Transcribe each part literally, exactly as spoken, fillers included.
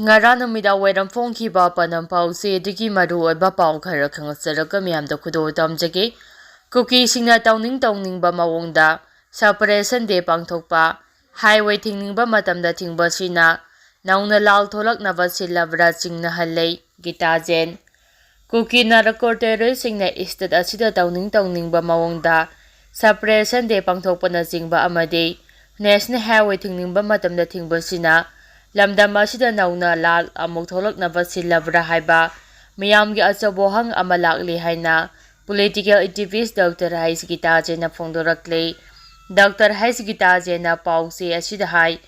ꯉꯔꯥꯡ ꯅꯨꯃꯤꯗꯥꯡ ꯋꯥꯏꯔꯝ ꯐꯣꯡꯈꯤꯕ ꯄꯅꯝ ꯄꯥꯎꯆꯦꯗꯒꯤ ꯃꯔꯨꯑꯣꯏꯕ ꯄꯥꯎ ꯈꯔ ꯈꯪꯍꯟꯖꯔꯒ ꯃꯤꯌꯥꯝꯗ ꯈꯨꯗꯣꯜ ꯇꯝꯖꯒꯦ꯫ ꯀꯨꯀꯤꯁꯤꯡꯅ ꯇꯧꯅꯤꯡ ꯇꯧꯅꯤꯡꯕ ꯃꯑꯣꯡꯗ Separation Day ꯄꯥꯡꯊꯣꯛꯄ, highway ꯊꯤꯡꯅꯤꯡꯕ ꯃꯇꯝꯗ ꯊꯤꯡꯕꯁꯤꯅ ꯅꯧꯅ ꯂꯥꯜ ꯊꯣꯛꯂꯛꯅꯕ ꯁꯤꯜꯂꯕ꯭ꯔꯥ ꯆꯤꯡꯅꯍꯜꯂꯦ ꯒꯤꯇꯥ ꯖꯦꯟ꯫ ꯀꯨꯀꯤ ꯅꯥꯔꯀꯣ ꯇꯦꯔꯣꯔꯤꯁꯁꯤꯡꯅ state ꯑꯁꯤꯗ ꯇꯧꯅꯤꯡ ꯇꯧꯅꯤꯡꯕ ꯃꯑꯣꯡꯗ Separation Day ꯄꯥꯡꯊꯣꯛꯄꯅꯆꯤꯡꯕ ꯑꯃꯗꯤ National Highway ꯊꯤꯡꯅꯤꯡꯕ ꯃꯇꯝꯗ ꯊꯤꯡꯕꯁꯤꯅ ꯂꯝꯗꯝ ꯑꯁꯤꯗ ꯅꯧꯅ ꯂꯥꯜ ꯑꯃꯨꯛ ꯊꯣꯛꯂꯛꯅꯕ ꯁꯤꯜꯂꯕ꯭ꯔꯥ ꯍꯥꯏꯕ ꯃꯤꯌꯥꯝꯒꯤ ꯑꯆꯧꯕ ꯋꯥꯍꯪ ꯑꯃ ꯂꯥꯛꯂꯤ ꯍꯥꯏꯅ political activist Doctor ꯍꯩꯁ ꯒꯤꯇꯥ ꯖꯦꯟꯅ ꯐꯣꯡꯗꯣꯔꯛꯂꯤ꯫ Doctor ꯍꯩꯁ ꯒꯤꯇꯥ ꯖꯦꯟꯅ ꯄꯥꯎꯆꯦ ꯑꯁꯤꯗ ꯍꯥꯏ,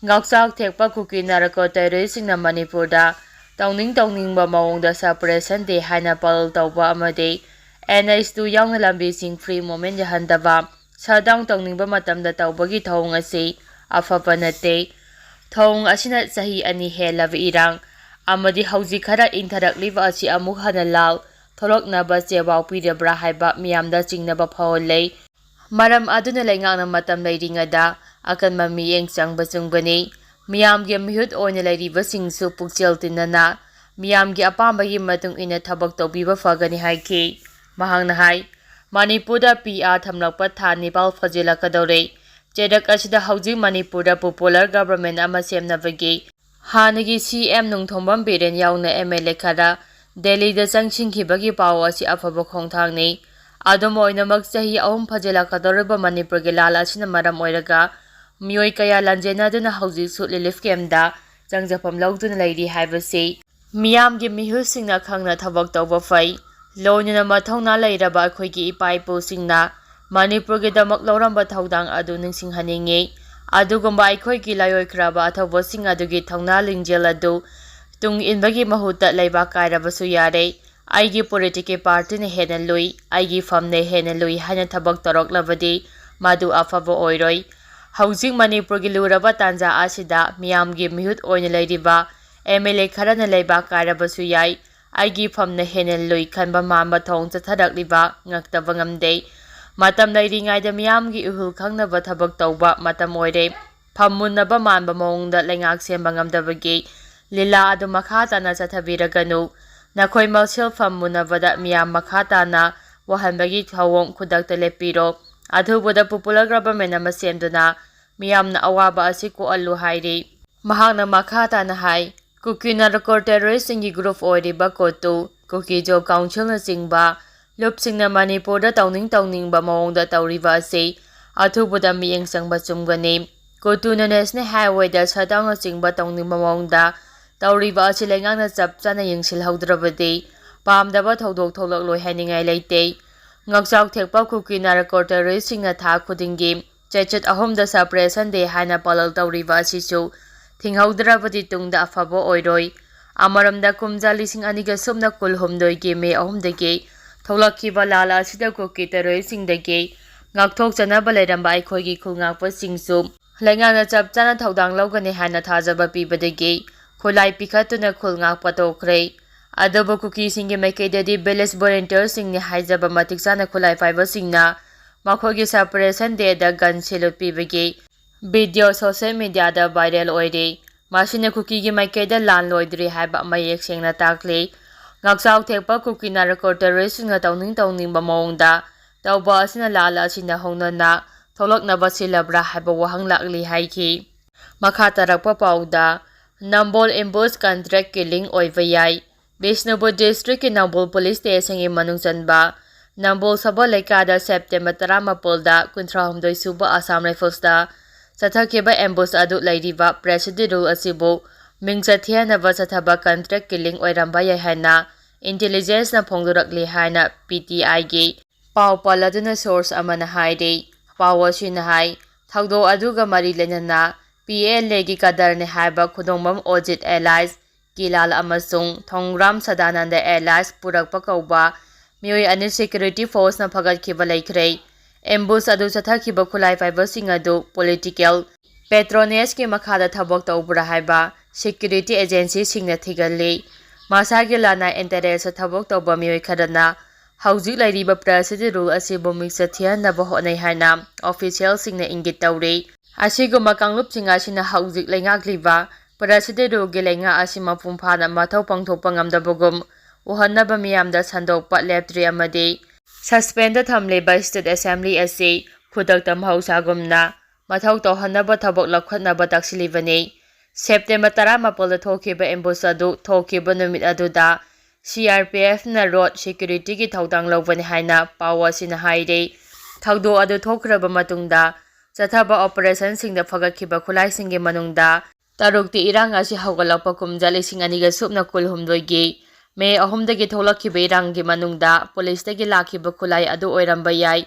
ꯉꯥꯛꯆꯥꯛ ꯊꯦꯛꯄ ꯀꯨꯀꯤ ꯅꯥꯔꯀꯣ ꯇꯦꯔꯣꯔꯤꯁꯁꯤꯡꯅ ꯃꯅꯤꯄꯨꯔꯗ ꯇꯧꯅꯤꯡ ꯇꯧꯅꯤꯡꯕ ꯃꯑꯣꯡꯗ Separation Day ꯍꯥꯏꯅ ꯄꯥꯂꯟ ꯇꯧꯕ ꯑꯃꯗꯤ N H two ꯌꯥꯎꯅ ꯂꯝꯕꯤꯁꯤꯡ free movement ꯌꯥꯍꯟꯗꯕ, shutdown ꯇꯧꯅꯤꯡꯕ ꯃꯇꯝꯗ ꯇꯧꯕꯒꯤ ꯊꯧꯑꯣꯡ ꯑꯁꯤ ꯑꯐꯕ ꯅꯠꯇꯦ꯫ ꯊꯧꯑꯣꯡ ꯑꯁꯤꯅ ꯆꯍꯤ ꯑꯅꯤ ꯍꯦꯜꯂꯕ ꯏꯔꯥꯡ ꯑꯃꯗꯤ ꯍꯧꯖꯤꯛ ꯈꯔ ꯏꯪꯊꯔꯛꯂꯤꯕ ꯑꯁꯤ ꯑꯃꯨꯛ ꯍꯟꯅ ꯂꯥꯜ ꯊꯣꯛꯂꯛꯅꯕ ꯆꯦꯋꯥꯎ ꯄꯤꯔꯕ꯭ꯔꯥ ꯍꯥꯏꯕ ꯃꯤꯌꯥꯝꯗ ꯆꯤꯡꯅꯕ ꯐꯥꯎꯍꯜꯂꯦ꯫ ꯃꯔꯝ ꯑꯗꯨꯅ ꯂꯩꯉꯥꯛꯅ ꯃꯇꯝ ꯂꯩꯔꯤꯉꯩꯗ ꯑꯀꯟꯕ ꯃꯤꯠꯌꯦꯡ ꯆꯪꯕ ꯆꯨꯝꯒꯅꯤ꯫ ꯃꯤꯌꯥꯝꯒꯤ ꯃꯤꯍꯨꯠ ꯑꯣꯏꯅ ꯂꯩꯔꯤꯕꯁꯤꯡꯁꯨ ꯄꯨꯛꯆꯦꯜ ꯇꯤꯟꯅꯅ ꯃꯤꯌꯥꯝꯒꯤ ꯑꯄꯥꯝꯕꯒꯤ ꯃꯇꯨꯡ ꯏꯟꯅ ꯊꯕꯛ ꯇꯧꯕꯤꯕ ꯐꯒꯅꯤ ꯍꯥꯏꯈꯤ꯫ ꯃꯍꯥꯛꯅ ꯍꯥꯏ, ꯃꯅꯤꯄꯨꯔꯗ P R ꯊꯝꯂꯛꯄ ꯊꯥ ꯅꯤꯄꯥꯜ ꯐꯥꯖꯤꯜꯂꯛꯀꯗꯧꯔꯦ꯫ ꯆꯩꯔꯛ ꯑꯁꯤꯗ ꯍꯧꯖꯤꯛ ꯃꯅꯤꯄꯨꯔꯗ popular government ꯑꯃ ꯁꯦꯝꯅꯕꯒꯤ ꯍꯥꯟꯅꯒꯤ C M ꯅꯣꯡꯊꯣꯝꯕꯝ ꯕꯤꯔꯦꯟ ꯌꯥꯎꯅ M L A ꯈꯔ ꯗꯦꯜꯂꯤꯗ ꯆꯪꯁꯤꯟꯈꯤꯕꯒꯤ ꯄꯥꯎ ꯑꯁꯤ ꯑꯐꯕ ꯈꯣꯡꯊꯥꯡꯅꯤ꯫ ꯑꯗꯨꯝ ꯑꯣꯏꯅꯃꯛ, ꯆꯍꯤ ꯑꯍꯨꯝ ꯐꯥꯖꯤꯜꯂꯛꯀꯗꯧꯔꯤꯕ ꯃꯅꯤꯄꯨꯔꯒꯤ ꯂꯥꯜ ꯑꯁꯤꯅ ꯃꯔꯝ ꯑꯣꯏꯔꯒ ꯃꯤꯑꯣꯏ ꯀꯌꯥ ꯂꯥꯟꯖꯦꯟꯅꯗꯨꯅ ꯍꯧꯖꯤꯛꯁꯨ relief campꯇ ꯆꯪꯖꯐꯝ ꯂꯧꯗꯨꯅ ꯂꯩꯔꯤ ꯍꯥꯏꯕꯁꯤ ꯃꯤꯌꯥꯝꯒꯤ ꯃꯤꯍꯨꯠꯁꯤꯡꯅ ꯈꯪꯅ ꯊꯕꯛ ꯇꯧꯕ ꯐꯩ꯫ ꯂꯣꯏꯅꯅ ꯃꯊꯧꯅꯥ ꯂꯩꯔꯕ ꯑꯩꯈꯣꯏꯒꯤ ꯏꯄꯥ ꯏꯄꯨꯁꯤꯡꯅ ꯃꯅꯤꯄꯨꯔꯒꯤꯗꯃꯛ ꯂꯧꯔꯝꯕ ꯊꯧꯗꯥꯡ ꯑꯗꯨ ꯅꯤꯡꯁꯤꯡꯍꯟꯅꯤꯡꯏ꯫ ꯑꯗꯨꯒꯨꯝꯕ ꯑꯩꯈꯣꯏꯒꯤ ꯂꯥꯏꯑꯣꯏꯈ꯭ꯔꯕ ꯑꯊꯧꯕꯁꯤꯡ ꯑꯗꯨꯒꯤ ꯊꯧꯅꯥ ꯂꯤꯡꯖꯦꯜ ꯑꯗꯨ ꯇꯨꯡ ꯏꯟꯕꯒꯤ ꯃꯍꯨꯠꯇ ꯂꯩꯕꯥꯛ ꯀꯥꯏꯔꯕꯁꯨ ꯌꯥꯔꯦ, ꯑꯩꯒꯤ political partyꯅ ꯍꯦꯟꯅ ꯂꯨꯏ, ꯑꯩꯒꯤ ꯐꯝꯅ ꯍꯦꯟꯅ ꯂꯨꯏ ꯍꯥꯏꯅ ꯊꯕꯛ ꯇꯧꯔꯛꯂꯕꯗꯤ ꯃꯗꯨ ꯑꯐꯕ ꯑꯣꯏꯔꯣꯏ꯫ ꯍꯧꯖꯤꯛ ꯃꯅꯤꯄꯨꯔꯒꯤ ꯂꯨꯔꯕ ꯇꯥꯟꯖꯥ ꯑꯁꯤꯗ ꯃꯤꯌꯥꯝꯒꯤ ꯃꯤꯍꯨꯠ ꯑꯣꯏꯅ ꯂꯩꯔꯤꯕ M L A ꯈꯔꯅ ꯂꯩꯕꯥꯛ ꯀꯥꯏꯔꯕꯁꯨ ꯌꯥꯏ, ꯑꯩꯒꯤ ꯐꯝꯅ ꯍꯦꯟꯅ ꯂꯨꯏ ꯈꯟꯕ ꯃꯥꯟꯕ ꯊꯧꯑꯣꯡ ꯆꯠꯊꯔꯛꯂꯤꯕ ꯉꯛꯇꯕ ꯉꯝꯗꯦ꯫ ꯃꯇꯝ ꯂꯩꯔꯤꯉꯩꯗ ꯃꯤꯌꯥꯝꯒꯤ ꯏꯍꯨꯜ ꯈꯪꯅꯕ ꯊꯕꯛ ꯇꯧꯕ ꯃꯇꯝ ꯑꯣꯏꯔꯦ꯫ ꯐꯝ ꯃꯨꯟꯅꯕ ꯃꯥꯟꯕ ꯃꯑꯣꯡꯗ ꯂꯩꯉꯥꯛ ꯁꯦꯝꯕ ꯉꯝꯗꯕꯒꯤ ꯂꯤꯂꯥ ꯑꯗꯨ ꯃꯈꯥ ꯇꯥꯅ ꯆꯠꯊꯕꯤꯔꯒꯅꯨ꯫ ꯅꯈꯣꯏ ꯃꯁꯦꯜ ꯐꯝꯃꯨꯅꯕꯗ ꯃꯤꯌꯥꯝ ꯃꯈꯥ ꯇꯥꯅ ꯋꯥꯍꯟꯕꯒꯤ ꯊꯧꯑꯣꯡ ꯈꯨꯗꯛꯇ ꯂꯦꯞꯄꯤꯔꯣ꯫ ꯑꯊꯨꯕꯗ popular government ꯑꯃ ꯁꯦꯝꯗꯨꯅ ꯃꯤꯌꯥꯝꯅ ꯑꯋꯥꯕ ꯑꯁꯤ ꯀꯣꯛꯍꯜꯂꯨ ꯍꯥꯏꯔꯤ꯫ ꯃꯍꯥꯛꯅ ꯃꯈꯥ ꯇꯥꯅ ꯍꯥꯏ, ꯀꯨꯀꯤ ꯅꯥꯔꯀꯣ ꯇꯦꯔꯣꯔꯤꯁꯁꯤꯡꯒꯤ group ꯑꯣꯏꯔꯤꯕ ꯀꯣꯇꯨ, ꯀꯨꯀꯤ ꯖꯣ ꯀꯥꯎꯟꯁꯤꯜꯅꯆꯤꯡꯕ ꯂꯨꯞꯁꯤꯡꯅ ꯃꯅꯤꯄꯨꯔꯗ ꯇꯧꯅꯤꯡ ꯇꯧꯅꯤꯡꯕ ꯃꯑꯣꯡꯗ ꯇꯧꯔꯤꯕ ꯑꯁꯤ ꯑꯊꯨꯕꯗ ꯃꯤꯠꯌꯦꯡ ꯆꯪꯕ ꯆꯨꯝꯒꯅꯤ꯫ ꯀꯣꯇꯨꯅ national highwayꯗ shutdownꯅꯆꯤꯡꯕ ꯇꯧꯅꯤꯡꯕ ꯃꯑꯣꯡꯗ ꯇꯧꯔꯤꯕ ꯑꯁꯤ ꯂꯩꯉꯥꯛꯅ ꯆꯞ ꯆꯥꯅ ꯌꯦꯡꯁꯤꯜꯍꯧꯗ꯭ꯔꯕꯗꯤ ꯄꯥꯝꯗꯕ ꯊꯧꯗꯣꯛ ꯊꯣꯛꯂꯛꯂꯣꯏ ꯍꯥꯏꯅꯤꯡꯉꯥꯏ ꯂꯩꯇꯦ꯫ ꯉꯥꯛꯆꯥꯎ ꯊꯦꯛꯄ ꯀꯨꯀꯤ ꯅꯥꯔꯀꯣ ꯇꯦꯔꯣꯔꯤꯁꯁꯤꯡꯅ ꯊꯥ ꯈꯨꯗꯤꯡꯒꯤ ꯆꯩꯆꯠ ꯑꯍꯨꯝꯗ Separation Day ꯍꯥꯏꯅ ꯄꯥꯂꯟ ꯇꯧꯔꯤꯕ ꯑꯁꯤꯁꯨ ꯊꯤꯡꯍꯧꯗ꯭ꯔꯕꯗꯤ ꯇꯨꯡꯗ ꯑꯐꯕ ꯑꯣꯏꯔꯣꯏ꯫ ꯑꯃꯔꯣꯝꯗ, ꯀꯨꯝꯖꯥ ꯂꯤꯁꯤꯡ ꯑꯅꯤꯒ ꯁꯨꯞꯅ ꯀꯨꯟꯍꯨꯝꯗꯣꯏꯒꯤ ꯃꯦ ꯑꯍꯨꯝꯗꯒꯤ ꯊꯣꯛꯂꯛꯈꯤꯕ ꯂꯥꯜ ꯑꯁꯤꯗ ꯀꯨꯀꯤ ꯇꯦꯔꯣꯔꯤꯁꯁꯤꯡꯗꯒꯤ ꯉꯥꯛꯊꯣꯛꯆꯅꯕ ꯂꯩꯔꯝꯕ ꯑꯩꯈꯣꯏꯒꯤ ꯈꯨꯜ ꯉꯥꯛꯄꯁꯤꯡꯁꯨ ꯂꯩꯉꯥꯛꯅ ꯆꯞ ꯆꯥꯅ ꯊꯧꯗꯥꯡ ꯂꯧꯒꯅꯤ ꯍꯥꯏꯅ ꯊꯥꯖꯕ ꯄꯤꯕꯗꯒꯤ ꯈꯨꯠꯂꯥꯏ ꯄꯤꯈꯠꯇꯨꯅ ꯈꯨꯜ ꯉꯥꯛꯄ ꯇꯣꯛꯈ꯭ꯔꯦ꯫ ꯑꯗꯨꯕꯨ ꯀꯨꯀꯤꯁꯤꯡꯒꯤ ꯃꯥꯏꯀꯩꯗꯗꯤ village volunteerꯁꯤꯡꯅꯤ ꯍꯥꯏꯖꯕ ꯃꯇꯤꯛ ꯆꯥꯅ ꯈꯨꯠꯂꯥꯏ ꯄꯥꯏꯕꯁꯤꯡꯅ ꯃꯈꯣꯏꯒꯤ Separation Dayꯗ gun salute ꯄꯤꯕꯒꯤ video social mediaꯗ viral ꯑꯣꯏꯔꯤ꯫ ꯃꯁꯤꯅ ꯀꯨꯀꯤꯒꯤ ꯃꯥꯏꯀꯩꯗ ꯂꯥꯟ ꯂꯣꯏꯗ꯭ꯔꯤ ꯍꯥꯏꯕ ꯃꯌꯦꯛ ꯁꯦꯡꯅ ꯇꯥꯛꯂꯤ꯫ ꯉꯥꯛꯆꯥꯎ ꯊꯦꯛꯄ ꯀꯨꯀꯤ ꯅꯥꯔꯀꯣ ꯇꯦꯔꯣꯔꯤꯁꯁꯤꯡꯅ ꯇꯧꯅꯤꯡ ꯇꯧꯅꯤꯡꯕ ꯃꯑꯣꯡꯗ ꯇꯧꯕ ꯑꯁꯤꯅ ꯂꯥꯜ ꯑꯁꯤꯅ ꯍꯧꯅꯅ ꯊꯣꯛꯂꯛꯅꯕ ꯁꯤꯜꯂꯕ꯭ꯔꯥ ꯍꯥꯏꯕ ꯋꯥꯍꯪ ꯂꯥꯛꯂꯤ ꯍꯥꯏꯈꯤ꯫ ꯃꯈꯥ ꯇꯥꯔꯛꯄ ꯄꯥꯎꯗ, ꯅꯝꯕꯣꯜ ambush contract killing ꯑꯣꯏꯕ ꯌꯥꯏ꯫ ꯕꯤꯁꯅꯨꯄꯨꯔ districtꯀꯤ ꯅꯝꯕꯣꯜ police stationꯒꯤ ꯃꯅꯨꯡ ꯆꯟꯕ ꯅꯝꯕꯣꯜ ꯁꯕꯣꯜ ꯂꯩꯀꯥꯏꯗ September ꯇꯔꯥꯃꯥꯄꯜꯗ ꯀꯨꯟꯊ꯭ꯔꯥꯍꯨꯝꯗꯣꯏ ꯁꯨꯕ Assam Riflesꯇ ꯆꯠꯊꯈꯤꯕ ambush ꯑꯗꯨ ꯂꯩꯔꯤꯕ President Rule ꯑꯁꯤꯕꯨ ꯃꯤꯡꯆꯠ ꯊꯤꯍꯟꯅꯕ ꯆꯠꯊꯕ contract killing ꯑꯣꯏꯔꯝꯕ ꯌꯥꯏ ꯍꯥꯏꯅ intelligenceꯅ ꯐꯣꯡꯗꯣꯔꯛꯂꯤ ꯍꯥꯏꯅ PTIꯒꯤ ꯄꯥꯎ ꯄꯜꯂꯗꯨꯅ source ꯑꯃꯅ ꯍꯥꯏꯔꯤ꯫ ꯄꯥꯎ ꯑꯁꯤꯅ ꯍꯥꯏ, ꯊꯧꯗꯣꯛ ꯑꯗꯨꯒ ꯃꯔꯤ ꯂꯩꯅꯅ PLAꯒꯤ cadreꯅꯤ ꯍꯥꯏꯕ ꯈꯨꯗꯣꯡꯕꯝ ꯑꯣꯖꯤꯠ alias ꯀꯤꯂꯥꯜ ꯑꯃꯁꯨꯡ ꯊꯣꯡꯒ꯭ꯔꯥꯝ ꯁꯗꯥꯅꯟꯗ alias ꯄꯨꯔꯛꯄ ꯀꯧꯕ ꯃꯤꯑꯣꯏ ꯑꯅꯤ security forceꯅ ꯐꯒꯠꯈꯤꯕ ꯂꯩꯈ꯭ꯔꯦ꯫ Ambush ꯑꯗꯨ ꯆꯠꯊꯈꯤꯕ ꯈꯨꯠꯂꯥꯏ ꯄꯥꯏꯕꯁꯤꯡ ꯑꯗꯨ political patronageꯀꯤ ꯃꯈꯥꯗ ꯊꯕꯛ ꯇꯧꯕ꯭ꯔꯥ ꯍꯥꯏꯕ security agencyꯁꯤꯡꯅ ꯊꯤꯒꯜꯂꯤ꯫ ꯃꯁꯥꯒꯤ ꯂꯅꯥꯏ interestꯇ ꯊꯕꯛ ꯇꯧꯕ ꯃꯤꯑꯣꯏ ꯈꯔꯅ ꯍꯧꯖꯤꯛ ꯂꯩꯔꯤꯕ President Rule ꯑꯁꯤꯕꯨ ꯃꯤꯡꯆꯠ ꯊꯤꯍꯟꯅꯕ ꯍꯣꯠꯅꯩ ꯍꯥꯏꯅ officialꯁꯤꯡꯅ ꯏꯪꯒꯤꯠ ꯇꯧꯔꯤ꯫ ꯑꯁꯤꯒꯨꯝꯕ ꯀꯥꯡꯂꯨꯞꯁꯤꯡ ꯑꯁꯤꯅ ꯍꯧꯖꯤꯛ ꯂꯩꯉꯥꯛꯂꯤꯕ ꯄ꯭ꯔꯁꯤꯗꯦꯟꯠ ꯔꯨꯜꯒꯤ ꯂꯩꯉꯥꯛ ꯑꯁꯤ ꯃꯄꯨꯡ ꯐꯥꯅ ꯃꯊꯧ ꯄꯥꯡꯊꯣꯛꯄ ꯉꯝꯗꯕꯒꯨꯝ ꯎꯍꯟꯅꯕ ꯃꯤꯌꯥꯝꯗ ꯁꯟꯗꯣꯛꯄ ꯂꯦꯞꯇ꯭ꯔꯤ ꯑꯃꯗꯤ suspend ꯊꯝꯂꯤꯕ state assembly ꯑꯁꯤ ꯈꯨꯗꯛꯇ ꯃꯍꯧꯁꯥꯒꯨꯝꯅ ꯃꯊꯧ ꯇꯧꯍꯟꯅꯕ ꯊꯕꯛ ꯂꯧꯈꯠꯅꯕ ꯇꯛꯁꯤꯜꯂꯤꯕꯅꯤ꯫ ꯁꯦꯞꯇꯦꯝꯕꯔ ꯇꯔꯥꯃꯥꯄꯜꯗ ꯊꯣꯛꯈꯤꯕ ambush ꯑꯗꯨ ꯊꯣꯛꯈꯤꯕ ꯅꯨꯃꯤꯠ ꯑꯗꯨꯗ CRPFꯅ road securityꯒꯤ ꯊꯧꯗꯥꯡ ꯂꯧꯕꯅꯤ ꯍꯥꯏꯅ ꯄꯥꯎ ꯑꯁꯤꯅ ꯍꯥꯏꯔꯤ꯫ ꯊꯧꯗꯣꯛ ꯑꯗꯨ ꯊꯣꯛꯈ꯭ꯔꯕ ꯃꯇꯨꯡꯗ ꯆꯠꯊꯕ operationꯁꯤꯡꯗ ꯐꯒꯠꯈꯤꯕ ꯈꯨꯠꯂꯥꯏꯁꯤꯡꯒꯤ ꯃꯅꯨꯡꯗ ꯇꯔꯨꯛꯇꯤ ꯏꯔꯥꯡ ꯑꯁꯤ ꯍꯧꯒꯠꯂꯛꯄ ꯀꯨꯝꯖꯥ ꯂꯤꯁꯤꯡ ꯑꯅꯤꯒ ꯁꯨꯞꯅ ꯀꯨꯟꯍꯨꯝꯗꯣꯏꯒꯤ ꯃꯦ ꯑꯍꯨꯝꯗꯒꯤ ꯊꯣꯛꯂꯛꯈꯤꯕ ꯏꯔꯥꯡꯒꯤ ꯃꯅꯨꯡꯗ ꯄꯨꯂꯤꯁꯇꯒꯤ ꯂꯥꯛꯈꯤꯕ ꯈꯨꯠꯂꯥꯏ ꯑꯗꯨ ꯑꯣꯏꯔꯝꯕ ꯌꯥꯏ꯫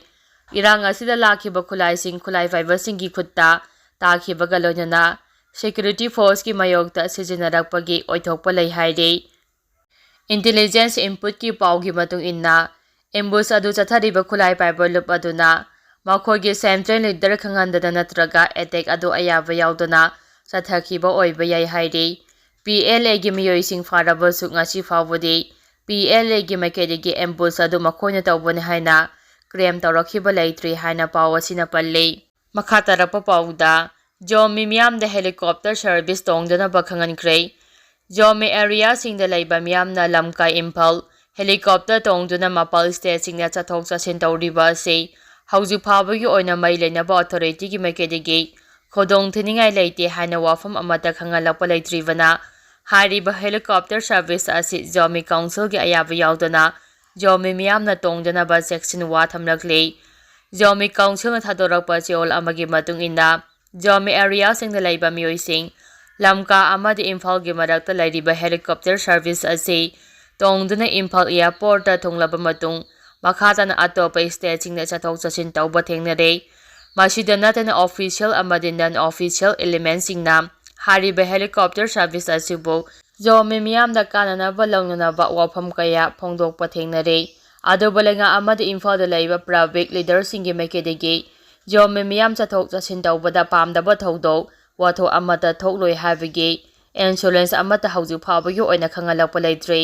ꯏꯔꯥꯡ ꯑꯁꯤꯗ ꯂꯥꯛꯈꯤꯕ ꯈꯨꯠꯂꯥꯏꯁꯤꯡ ꯈꯨꯠꯂꯥꯏ ꯄꯥꯏꯕꯁꯤꯡꯒꯤ ꯈꯨꯠꯇ ꯇꯥꯈꯤꯕꯒ ꯂꯣꯏꯅꯅ security forceꯀꯤ ꯃꯥꯌꯣꯛꯇ ꯁꯤꯖꯤꯟꯅꯔꯛꯄꯒꯤ ꯑꯣꯏꯊꯣꯛꯄ ꯂꯩ ꯍꯥꯏꯔꯤ꯫ Intelligence inputꯀꯤ ꯄꯥꯎꯒꯤ ꯃꯇꯨꯡ ꯏꯟꯅ, ambush ꯑꯗꯨ ꯆꯠꯊꯔꯤꯕ ꯈꯨꯠꯂꯥꯏ ꯄꯥꯏꯕ ꯂꯨꯞ ꯑꯗꯨꯅ ꯃꯈꯣꯏꯒꯤ central leader ꯈꯪꯍꯟꯗꯅ ꯅꯠꯇ꯭ꯔꯒ attack ꯑꯗꯨ ꯑꯌꯥꯕ ꯌꯥꯎꯗꯅ ꯆꯠꯊꯈꯤꯕ ꯑꯣꯏꯕ ꯌꯥꯏ ꯍꯥꯏꯔꯤ꯫ PLAꯒꯤ ꯃꯤꯑꯣꯏꯁꯤꯡ ꯐꯥꯔꯕꯁꯨ ꯉꯁꯤ ꯐꯥꯎꯕꯗꯤ PLAꯒꯤ ꯃꯥꯏꯀꯩꯗꯒꯤ ambush ꯑꯗꯨ ꯃꯈꯣꯏꯅ ꯇꯧꯕꯅꯤ ꯍꯥꯏꯅ claim ꯇꯧꯔꯛꯈꯤꯕ ꯂꯩꯇ꯭ꯔꯤ ꯍꯥꯏꯅ ꯄꯥꯎ ꯑꯁꯤꯅ ꯄꯜꯂꯤ꯫ ꯃꯈꯥ ꯇꯥꯔꯛꯄ ꯄꯥꯎꯗ, ꯖꯣꯃꯤ ꯃꯤꯌꯥꯝꯗ helicopter service ꯇꯣꯡꯗꯅꯕ ꯈꯪꯍꯟꯈ꯭ꯔꯦ꯫ ꯖꯣꯃꯤ areaꯁꯤꯡꯗ ꯂꯩꯕ ꯃꯤꯌꯥꯝꯅ ꯂꯝꯀꯥ ꯏꯝꯐꯥꯜ helicopter ꯇꯣꯡꯗꯨꯅ ꯃꯄꯥꯜ stateꯁꯤꯡꯗ ꯆꯠꯊꯣꯛ ꯆꯠꯁꯤꯟ ꯇꯧꯔꯤꯕ ꯑꯁꯤ ꯍꯧꯖꯤꯛ ꯐꯥꯎꯕꯒꯤ ꯑꯣꯏꯅ ꯃꯔꯤ ꯂꯩꯅꯕ authorityꯒꯤ ꯃꯥꯏꯀꯩꯗꯒꯤ ꯈꯨꯗꯣꯡ ꯊꯤꯅꯤꯡꯉꯥꯏ ꯂꯩꯇꯦ ꯍꯥꯏꯅ ꯋꯥꯐꯝ ꯑꯃꯠꯇ ꯈꯪꯍꯜꯂꯛꯄ ꯂꯩꯇ꯭ꯔꯤꯕꯅ, ꯍꯥꯏꯔꯤꯕ helicopter service ꯑꯁꯤ ꯖꯣꯃꯤ councilꯒꯤ ꯑꯌꯥꯕ ꯌꯥꯎꯗꯅ ꯖꯣꯃꯤ ꯃꯤꯌꯥꯝꯅ ꯇꯣꯡꯗꯅꯕ ꯆꯦꯛꯁꯤꯟ ꯋꯥ ꯊꯝꯂꯛꯂꯤ꯫ ꯖꯣꯃꯤ councilꯅ ꯊꯥꯗꯣꯔꯛꯄ ꯆꯦꯔꯣꯜ ꯑꯃꯒꯤ ꯃꯇꯨꯡ ꯏꯟꯅ, ꯖꯣꯃꯤ areaꯁꯤꯡꯗ ꯂꯩꯕ ꯃꯤꯑꯣꯏꯁꯤꯡ ꯂꯝꯀꯥ ꯑꯃꯗꯤ ꯏꯝꯐꯥꯜꯒꯤ ꯃꯔꯛꯇ ꯂꯩꯔꯤꯕ helicopter service ꯑꯁꯤ ꯇꯣꯡꯗꯨꯅ ꯏꯝꯐꯥꯜ airportꯇ ꯊꯨꯡꯂꯕ ꯃꯇꯨꯡ, ꯃꯈꯥ ꯇꯥꯅ ꯑꯇꯣꯞꯄ stateꯁꯤꯡꯗ ꯆꯠꯊꯣꯛ ꯆꯠꯁꯤꯟ ꯇꯧꯕ ꯊꯦꯡꯅꯔꯦ꯫ ꯃꯁꯤꯗ ꯅꯠꯇꯅ official ꯑꯃꯗꯤ non-official elementꯁꯤꯡꯅ ꯍꯥꯏꯔꯤꯕ helicopter service ꯑꯁꯤꯕꯨ ꯖꯣꯃꯤ ꯃꯤꯌꯥꯝꯗ ꯀꯥꯟꯅꯅꯕ ꯂꯧꯅꯅꯕ ꯋꯥꯐꯝ ꯀꯌꯥ ꯐꯣꯡꯗꯣꯛꯄ ꯊꯦꯡꯅꯔꯦ꯫ ꯑꯗꯨꯕꯨ ꯂꯩꯉꯥꯛ ꯑꯃꯗꯤ ꯏꯝꯐꯥꯜꯗ ꯂꯩꯔꯤꯕ ꯄ꯭ꯔꯕꯤꯛ ꯂꯤꯗꯔꯁꯤꯡꯒꯤ ꯃꯥꯏꯀꯩꯗꯒꯤ ꯖꯣꯃꯤ ꯃꯤꯌꯥꯝ ꯆꯠꯊꯣꯛ ꯆꯠꯁꯤꯟ ꯇꯧꯕꯗ ꯄꯥꯝꯗꯕ ꯊꯧꯗꯣꯛ ꯋꯥꯊꯣꯛ ꯑꯃꯠꯇ ꯊꯣꯛꯂꯣꯏ ꯍꯥꯏꯕꯒꯤ assurance ꯑꯃꯠꯇ ꯍꯧꯖꯤꯛ ꯐꯥꯎꯕꯒꯤ ꯑꯣꯏꯅ ꯈꯪꯍꯜꯂꯛꯄ ꯂꯩꯇ꯭ꯔꯤ꯫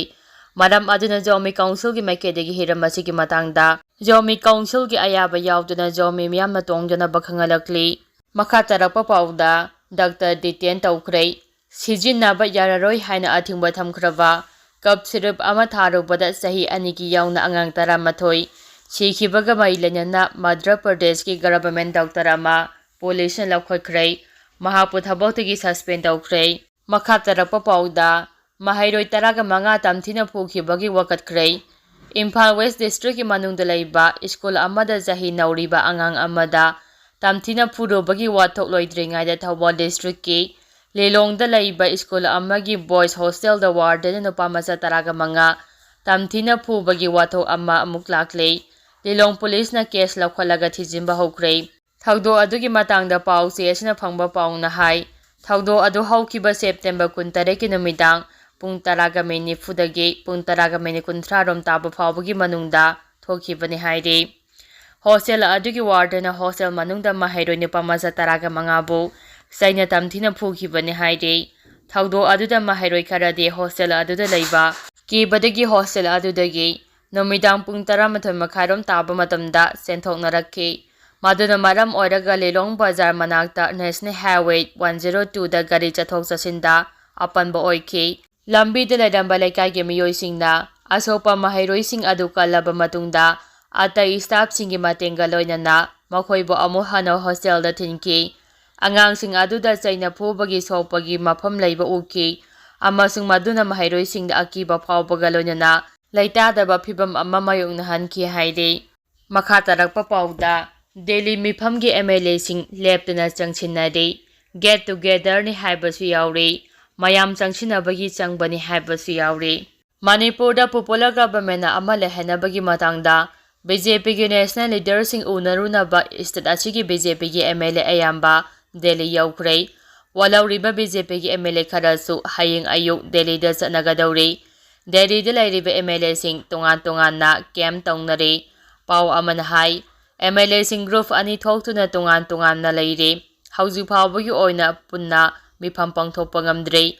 ꯃꯔꯝ ꯑꯗꯨꯅ ꯖꯣꯃꯤ councilꯒꯤ ꯃꯥꯏꯀꯩꯗꯒꯤ ꯍꯤꯔꯝ ꯑꯁꯤꯒꯤ ꯃꯇꯥꯡꯗ ꯖꯣꯃꯤ councilꯒꯤ ꯑꯌꯥꯕ ꯌꯥꯎꯗꯅ ꯖꯣꯃꯤ ꯃꯤꯌꯥꯝꯅ ꯇꯣꯡꯗꯅꯕ ꯈꯪꯍꯜꯂꯛꯂꯤ꯫ ꯃꯈꯥ ꯇꯥꯔꯛꯄ ꯄꯥꯎꯗ, doctor detain ꯇꯧꯈ꯭ꯔꯦ꯫ ꯁꯤꯖꯤꯟꯅꯕ ꯌꯥꯔꯔꯣꯏ ꯍꯥꯏꯅ ꯑꯊꯤꯡꯕ ꯊꯝꯈ꯭ꯔꯕ ꯀꯞ ꯁꯤꯔꯞ ꯑꯃ ꯊꯥꯔꯨꯕꯗ ꯆꯍꯤ ꯑꯅꯤꯒꯤ ꯌꯥꯎꯅ ꯑꯉꯥꯡ ꯇꯔꯥꯃꯥꯊꯣꯏ ꯁꯤꯈꯤꯕꯒ ꯃꯔꯤ ꯂꯩꯅꯅ ꯃꯙ꯭ꯌ ꯄ꯭ꯔꯗꯦꯁꯀꯤ ꯒꯚꯔꯟꯃꯦꯟꯠ ꯗꯣꯛꯇꯔ ꯑꯃ ꯄꯨꯂꯤꯁꯅ ꯂꯧꯈꯠꯈ꯭ꯔꯦ꯫ ꯃꯍꯥꯛꯄꯨ ꯊꯕꯛꯇꯒꯤ ꯁꯁꯄꯦꯟ ꯇꯧꯈ꯭ꯔꯦ꯫ ꯃꯈꯥ ꯇꯥꯔꯛꯄ ꯄꯥꯎꯗ, ꯃꯍꯩꯔꯣꯏ ꯇꯔꯥꯒ ꯃꯉꯥ ꯇꯝꯊꯤꯅ ꯐꯨꯈꯤꯕꯒꯤ ꯋꯥꯀꯠꯈ꯭ꯔꯦ꯫ ꯏꯝꯐꯥꯜ ꯋꯦꯁ ꯗꯤꯁꯇ꯭ꯔꯤꯛꯀꯤ ꯃꯅꯨꯡꯗ ꯂꯩꯕ ꯁ꯭ꯀꯨꯜ ꯑꯃꯗ ꯆꯍꯤ ꯅꯧꯔꯤꯕ ꯑꯉꯥꯡ ꯑꯃꯗ ꯇꯝꯊꯤꯅ ꯐꯨꯔꯨꯕꯒꯤ ꯋꯥꯊꯣꯛ ꯂꯣꯏꯗ꯭ꯔꯤꯉꯩꯗ ꯊꯧꯕꯥꯜ ꯗꯤꯁꯇ꯭ꯔꯤꯛꯀꯤ ꯂꯤꯂꯣꯡꯗ ꯂꯩꯕ ꯁ꯭ꯀꯨꯜ ꯑꯃꯒꯤ ꯕꯣꯏꯁ ꯍꯣꯁꯇꯦꯜꯗ ꯋꯥꯔꯗꯦꯟꯅ ꯅꯨꯄꯥ ꯃꯆꯥ ꯇꯔꯥꯒ ꯃꯉꯥ ꯇꯝꯊꯤꯅ ꯐꯨꯕꯒꯤ ꯋꯥꯊꯣꯛ ꯑꯃ ꯑꯃꯨꯛ ꯂꯥꯛꯂꯦ꯫ ꯂꯤꯂꯣꯡ ꯄꯨꯂꯤꯁꯅ ꯀꯦꯁ ꯂꯧꯈꯠꯂꯒ ꯊꯤꯖꯤꯟꯕ ꯍꯧꯈ꯭ꯔꯦ꯫ ꯊꯧꯗꯣꯛ ꯑꯗꯨꯒꯤ ꯃꯇꯥꯡꯗ ꯄꯥꯎ ꯆꯦ ꯑꯁꯤꯅ ꯐꯪꯕ ꯄꯥꯎꯅ ꯍꯥꯏ, ꯊꯧꯗꯣꯛ ꯑꯗꯨ ꯍꯧꯈꯤꯕ ꯁꯦꯞꯇꯦꯝꯕꯔ ꯀꯨꯟꯇꯔꯦꯠꯀꯤ ꯅꯨꯃꯤꯗꯥꯡ ꯄꯨꯡ ꯇꯔꯥꯒ ꯃꯤꯅꯤꯠ ꯅꯤꯐꯨꯗꯒꯤ ꯄꯨꯡ ꯇꯔꯥꯒ ꯃꯤꯅꯤꯠ ꯀꯨꯟꯊ꯭ꯔꯥ ꯔꯣꯝ ꯇꯥꯕ ꯐꯥꯎꯕꯒꯤ ꯃꯅꯨꯡꯗ ꯊꯣꯛꯈꯤꯕꯅꯤ ꯍꯥꯏꯔꯤ꯫ ꯍꯣꯁꯇꯦꯜ ꯑꯗꯨꯒꯤ ꯋꯥꯔꯗꯦꯟꯅ ꯍꯣꯁꯇꯦꯜ ꯃꯅꯨꯡꯗ ꯃꯍꯩꯔꯣꯏ ꯅꯨꯄꯥ ꯃꯆꯥ ꯇꯔꯥꯒ ꯃꯉꯥꯕꯨ ꯆꯩꯅ ꯇꯝꯊꯤꯅ ꯐꯨꯈꯤꯕꯅꯤ ꯍꯥꯏꯔꯤ꯫ ꯊꯧꯗꯣꯛ ꯑꯗꯨꯗ ꯃꯍꯩꯔꯣꯏ ꯈꯔꯗꯤ ꯍꯣꯁꯇꯦꯜ ꯑꯗꯨꯗ ꯂꯩꯕ ꯀꯤꯕꯗꯒꯤ ꯍꯣꯁꯇꯦꯜ ꯑꯗꯨꯗꯒꯤ ꯅꯨꯃꯤꯗꯥꯡ ꯄꯨꯡ ꯇꯔꯥꯃꯥꯊꯣꯏ ꯃꯈꯥꯏꯔꯣꯝ ꯇꯥꯕ ꯃꯇꯝꯗ ꯆꯦꯟꯊꯣꯛꯅꯔꯛꯈꯤ꯫ ꯃꯗꯨꯅ ꯃꯔꯝ ꯑꯣꯏꯔꯒ ꯂꯤꯂꯣꯡ ꯕꯖꯥꯔ ꯃꯅꯥꯛꯇ ꯅꯦꯁꯅꯦꯜ ꯍꯥꯏꯋꯦ ꯋꯥꯟ ꯖꯤꯔꯣ ꯇꯨꯗ ꯒꯥꯔꯤ ꯆꯠꯊꯣꯛ ꯆꯠꯁꯤꯟꯗ ꯑꯄꯟꯕ ꯑꯣꯏꯈꯤ꯫ ꯂꯝꯕꯤꯗ ꯂꯩꯔꯝꯕ ꯂꯩꯀꯥꯏꯒꯤ ꯃꯤꯑꯣꯏꯁꯤꯡꯅ ꯑꯁꯣꯛꯄ ꯃꯍꯩꯔꯣꯏꯁꯤꯡ ꯑꯗꯨ ꯀꯜꯂꯕ ꯃꯇꯨꯡꯗ ꯑꯇꯩ ꯁ꯭ꯇꯥꯐꯁꯤꯡꯒꯤ ꯃꯇꯦꯡꯒ ꯂꯣꯏꯅꯅ ꯃꯈꯣꯏꯕꯨ ꯑꯃꯨꯛ ꯍꯟꯅ ꯍꯣꯁꯇꯦꯜꯗ ꯊꯤꯟꯈꯤ꯫ ꯑꯉꯥꯡꯁꯤꯡ ꯑꯗꯨꯗ ꯆꯩꯅ ꯐꯨꯕꯒꯤ ꯁꯣꯛꯄꯒꯤ ꯃꯐꯝ ꯂꯩꯕ ꯎꯈꯤ ꯑꯃꯁꯨꯡ ꯃꯗꯨꯅ ꯃꯍꯩꯔꯣꯏꯁꯤꯡꯗ ꯑꯀꯤꯕ ꯐꯥꯎꯕꯒ ꯂꯣꯏꯅꯅ ꯂꯩꯇꯥꯗꯕ ꯐꯤꯚꯝ ꯑꯃ ꯃꯥꯌꯣꯛꯅꯍꯟꯈꯤ ꯍꯥꯏꯔꯤ꯫ ꯃꯈꯥ ꯇꯥꯔꯛꯄ ꯄꯥꯎꯗ, ꯗꯦꯜꯂꯤ ꯃꯤꯐꯝꯒꯤ ꯑꯦꯝ ꯑꯦꯜ ꯑꯦꯁꯤꯡ ꯂꯦꯞꯇꯅ ꯆꯪꯁꯤꯟꯅꯔꯤ꯫ ꯒꯦꯠ ꯇꯨꯒꯦꯗꯔꯅꯤ ꯍꯥꯏꯕꯁꯨ ꯌꯥꯎꯔꯤ꯫ ꯃꯌꯥꯝ ꯆꯪꯁꯤꯟꯅꯕꯒꯤ ꯆꯪꯕꯅꯤ ꯍꯥꯏꯕꯁꯨ ꯌꯥꯎꯔꯤ꯫ ꯃꯅꯤꯄꯨꯔꯗ ꯄꯣꯄꯨꯂꯔ ꯒꯚꯔꯟꯃꯦꯟꯠ ꯑꯃ ꯂꯩꯍꯟꯅꯕꯒꯤ ꯃꯇꯥꯡꯗ ꯕꯤ ꯖꯦ ꯄꯤꯒꯤ ꯅꯦꯁꯅꯦꯜ ꯂꯤꯗꯔꯁꯤꯡ ꯎꯅꯔꯨꯅꯕ ꯁ꯭ꯇꯦꯠ ꯑꯁꯤꯒꯤ ꯕꯤ ꯖꯦ ꯄꯤꯒꯤ ꯑꯦꯝ ꯑꯦꯜ ꯑꯦ ꯑꯌꯥꯝꯕ ꯗꯦꯜꯂꯤ ꯌꯧꯈ꯭ꯔꯦ꯫ ꯋꯥꯂꯧꯔꯤꯕ ꯕꯤ ꯖꯦ ꯄꯤꯒꯤ ꯑꯦꯝ ꯑꯦꯜ ꯑꯦ ꯈꯔꯁꯨ ꯍꯌꯦꯡ ꯑꯌꯨꯛ ꯗꯦꯜꯂꯤꯗ ꯆꯠꯅꯒꯗꯧꯔꯤ꯫ ꯗꯦꯜꯂꯤꯗ ꯂꯩꯔꯤꯕ ꯑꯦꯝ ꯑꯦꯜ ꯑꯦꯁꯤꯡ ꯇꯣꯉꯥꯟ ꯇꯣꯉꯥꯟꯅ ꯀꯦꯝꯞ ꯇꯧꯅꯔꯤ꯫ ꯄꯥꯎ ꯑꯃꯅ ꯍꯥꯏ, ꯑꯦꯝ ꯑꯦꯜ ꯑꯦꯁꯤꯡ ꯒ꯭ꯔꯨꯞ ꯑꯅꯤ ꯊꯣꯛꯇꯨꯅ ꯇꯣꯉꯥꯟ ꯇꯣꯉꯥꯟꯅ ꯂꯩꯔꯤ꯫ ꯍꯧꯖꯤꯛ ꯐꯥꯎꯕꯒꯤ ꯑꯣꯏꯅ ꯄꯨꯟꯅ ꯃꯤꯐꯝ ꯄꯥꯡꯊꯣꯛꯄ ꯉꯝꯗ꯭ꯔꯤ꯫